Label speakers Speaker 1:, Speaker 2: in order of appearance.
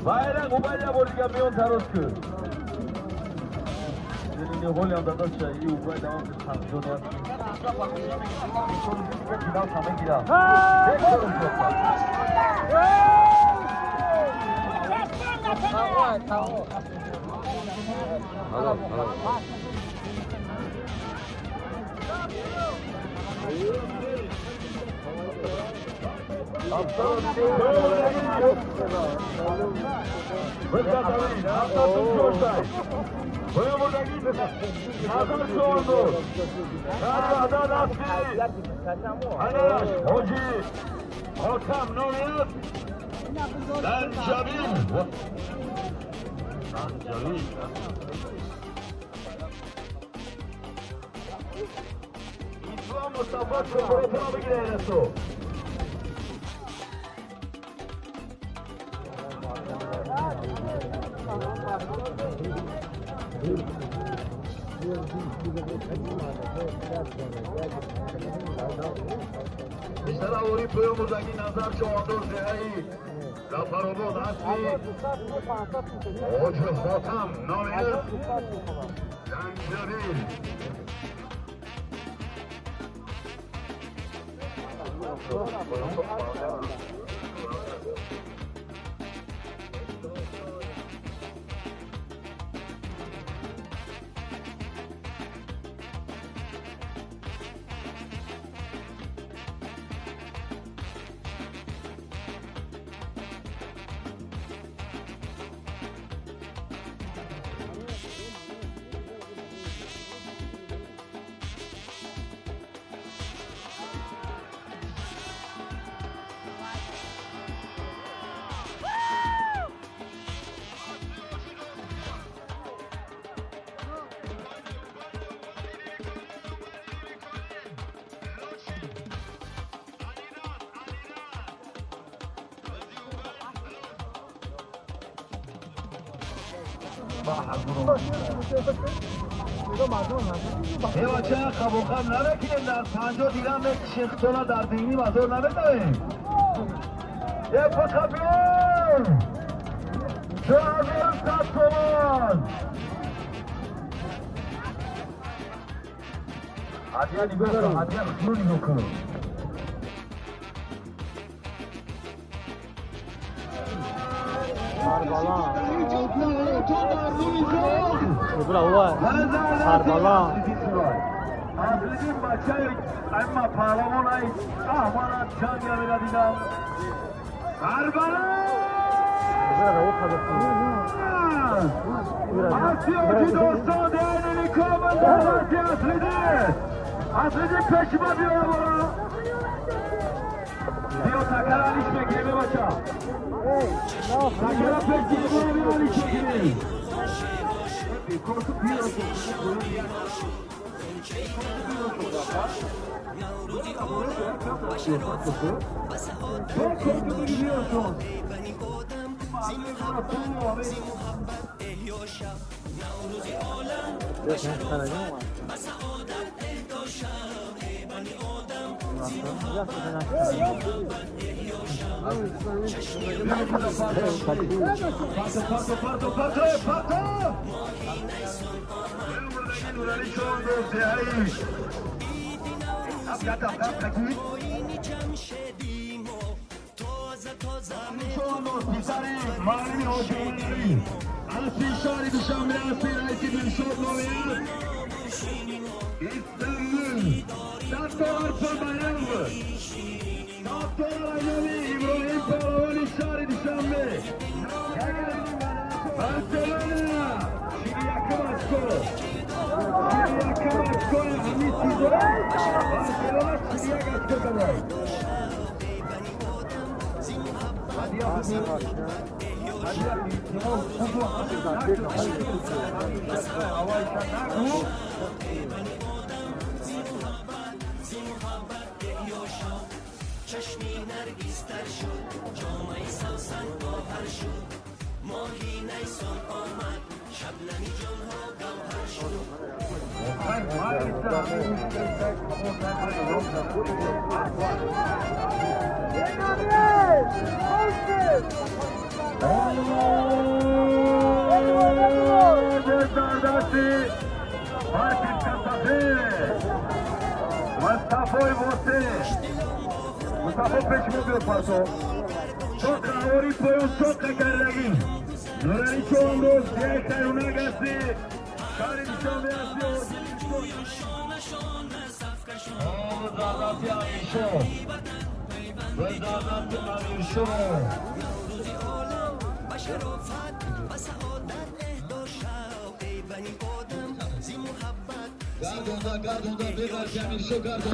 Speaker 1: Bayrak Ubayla bordiga miyon taroz ku. Ini holi dadash и Убай давам чемпионат. Mustafa Çukur'u girelim. Писаравори пӯёмурдагӣ назар шоҳандоз деҳаи Зафаробод асли Ҳоҷи Хотам номият Занҷабил. Ҳевача қабоқам намекунем, дар 50 дирам мекишем, дар дини мазор намедавем. Епақабиён 2100 сомон. Ҳадия нигоҳ кун, ҳадия хушрӯ нигоҳ кун.
Speaker 2: Сарбаланд.
Speaker 1: Аслидин бачаи амма паҳлавон ай аҳмарат чанд ямира дидам. Сарбаланд! Асиёки достон деҳнини комил давлати Аслидин! Аслидин пеши ма биёя бора! Биё такара алиш мекунем, бача! Такара пеши ма биё алиш мекунем!
Speaker 2: چشمی نرگیستر شد، جامعه سوسن گوهر شد، ماهی نیسان آمد، شبنمی جانها گوهر شد.
Speaker 1: Мустафо пешмо биё парто. Соқа ори поён соқа кардагӣ. Нурали Чондоз як тайёнак ҳасти. Шаҳри Душанбе ҳасти. Зардасти Амиршо. Зардасти Амиршо.
Speaker 3: Гардонда, гардонда, беғарки Амиршо гардонда.